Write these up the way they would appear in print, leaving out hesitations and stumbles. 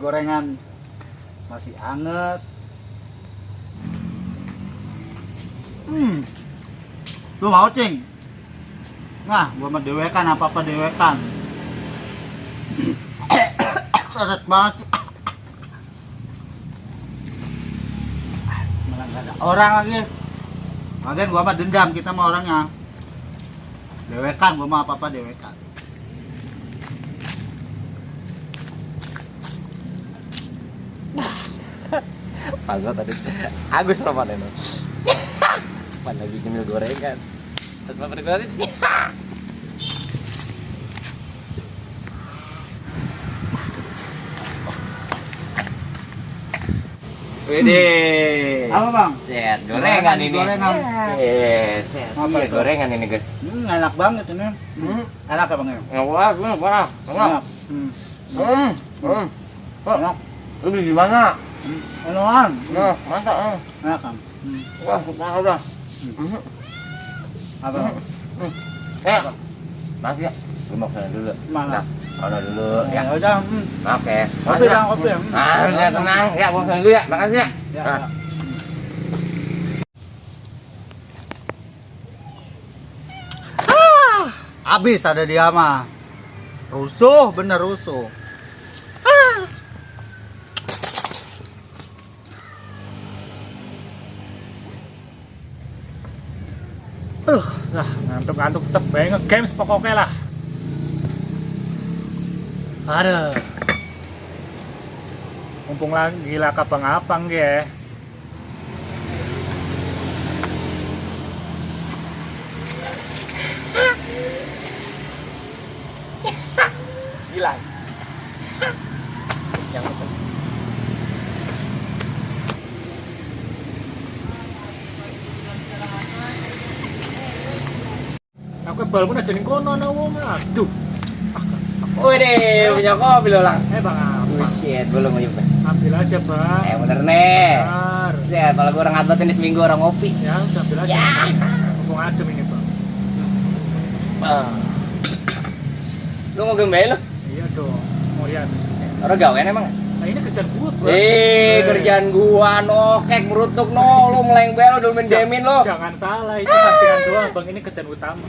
gorengan masih anget. Lu mau cing? Nah, gua mah dewekan, apa-apa dewekan. Seret banget sih. Malah gak ada orang lagi. Lagian gua mah dendam, kita mah orangnya dewekan, gua mah apa-apa dewekan. Masa tadi Agus Ramadan itu. Mana lagi nyemil gorengan. Terus apa berarti? Wede. Apa bang? Set gorengan ini. Gorengan. Set. Apa Iya, itu? gorengan ini, guys. Enak banget ini. Enak ya bang ya? Wah, parah. Enak. Enak. Lu beli di mana? Enakan. Nah, mantap. Enak kan? Wah, udah. Apa? Maaf ya. Gue mau kesana dulu. Mana? Nah, dulu Ya ya. udah. Maaf ya. Kopi bang, kopi ya. Udah tenang. Ya, gue kesana dulu ya. Makasih ya. Ya, Nah. ya. Habis ada dia mah. Rusuh, bener rusuh. Nah, ngantuk-ngantuk tetep bae nge-games pokoknya lah. Aduh. Mumpung lagi lah kabang-abang ya. Gila. Yang itu. Aku bal pun aja ning kono ana wong. Aduh. Wede, punya kopi lo lang. Bang, apa? Buset, belum mau nyoba. Ambil aja, Bang. Bener nih. Benar. Set, kalau gue orang abad ini seminggu orang ngopi. Ya, udah ambil aja. Ya. Mumpung adem ini, Bang. Lu mau gembel lo? Iya dong. Mau lihat. Orang gawean emang? Nah, ini kerjaan gua, Bang. Kerjaan gua nokek merutuk no, lu meleng-bel lu dulu menjamin lo. Jangan salah, itu sampingan doang, Bang. Ini kerjaan utama.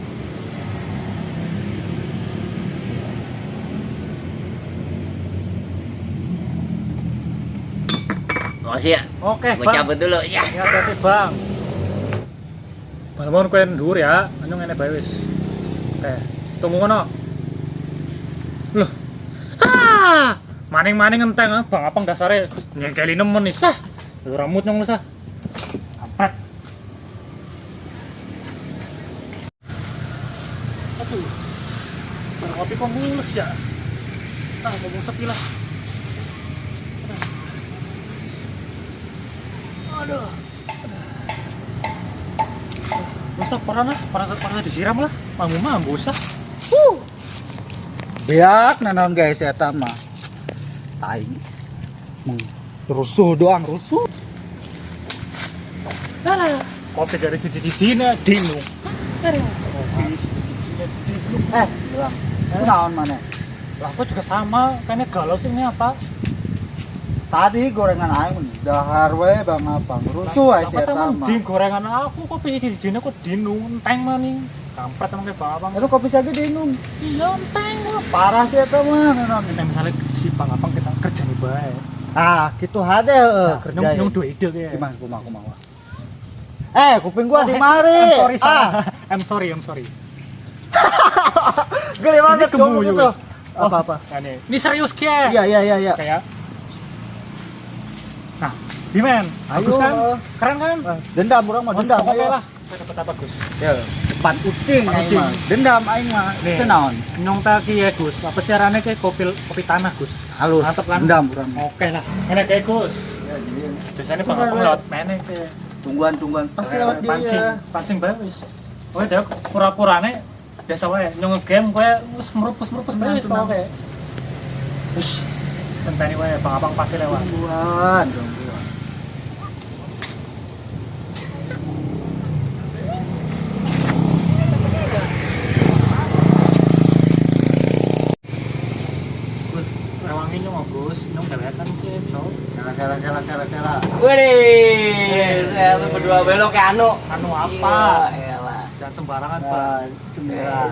Makasih ya. Oke, Gua Bang. cabut dulu ya. Ya, hati-hati, Bang. Balmon kowe ndur ya, anu ngene bae wis. Oke, tunggu ngono. Loh. Maning-maning enteng ah, Bang, apa dasare nyengkeli nemen nih. Sah. Lu rambut nyong sah. Ampret. Aduh. Kopi kok mulus ya? Ngomong sepi lah. Aduh. Usah pernah disiram lah. Mampu usah. Biak nanon guys ya mah. Tai. Rusuh doang, rusuh. Alah, kopi dari cici-cicinya dinu. Bilang. Naon mana? Lah aku juga sama, kayaknya galau sih ini apa? Tadi gorengan aing dahar we bang apa? Rusuh aja Apa ya teman mah. di gorengan aku kopi cici-cicinya kok dinu, enteng maning. Kampret emang kayak bang. Itu kopi saja dinum. Iya enteng. Parah sih eta mah nanon. Kita misalnya si bang abang kita kerja nih bae. Ah, gitu hade kerja. Nyong dua ide kayak. Gimana kumaha? Kuping gua di I'm mari. sorry, I'm sorry. Gede banget Ini kamu kemuyu. gitu. Apa-apa? Ini serius kayak. Iya. Kayak. Nah, Dimen, bagus Ayo. kan? Keren kan? Dendam orang mah dendam. Oke Ayo. lah. Saya dapat apa Gus? Ya, depan ucing Depan aing ucing. mah. Dendam aing mah. Nih. Itu naon? Nyong taki ya Gus. Apa siarannya kayak kopi tanah Gus? Halus. Mantep kan? Dendam urang. Oke lah. Mana kayak Gus? Ya, jadi Biasanya bang abang lewat mana kayak. tungguan pasti lewat pancing, dia. pancing bae wis. Kowe dhewe pura-purane biasa wae nyong game kowe wis merupus bae wis pokoke. Wis tenteni wae bang abang pasti lewat. Tungguan. Gus, rewangi nyong Gus, nyong dhewean kan Wih, saya tuh berdua belok ke Anu. Anu apa? Iya, elah. Jangan sembarangan, Bang. Cemilan.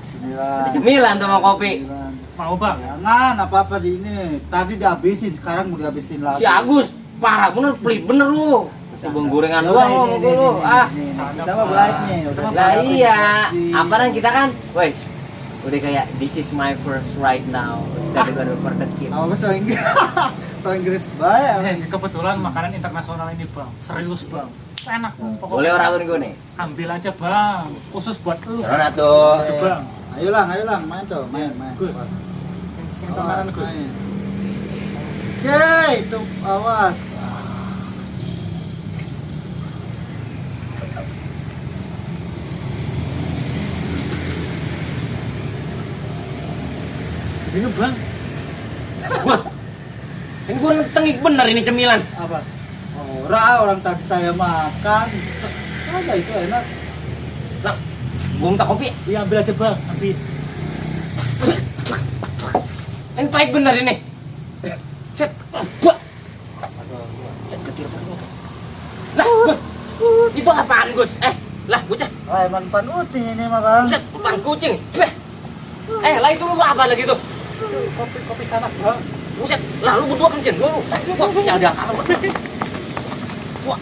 Cemilan. Ada cemilan tuh sama kopi. Cemilan. Mau, Bang? Jangan apa-apa di ini. Tadi dihabisin, sekarang mau dihabisin lagi. Si Agus, parah bener, pelit bener lu. Si bang gorengan Udah, doang ini, lu ini, sama lu. ini, Ah, ini. Canda, Kita mah Bang. baik nih. Udah lah iya. di- Apaan kita kan, wes, udah kayak this is my first right now. Instead gonna perfect kid. Apa so Inggris? So Inggris baik. Kebetulan makanan internasional ini, Bang. Serius, Bang. Enak, Bang. Pokoknya Boleh orang gue nih. ambil aja, Bang. Khusus buat lu. Sana tuh. Ayo, Bang. Ayo lang, main tuh, main. Gus. Awas. Sing tangan, Gus. main. Oke, itu awas. Ini, Bang. Bos, ini gue tengik bener ini cemilan. Apa? Orang tadi saya makan. Ada itu enak. Nah, gue minta kopi. Iya, ambil aja, Bang. Ambil. Ini pahit bener ini. Set, bah. Set ketir terus. Lah, Gus, itu apaan Gus? Lah, bocah. Ah, emang pan ucing ini makan. Set, depan kucing. Beh. Lah itu lu apa lagi tuh? Kopi tanah, Bang. Buset, lah lu berdua kencing dulu. Wah, ya ada kalau. Wah,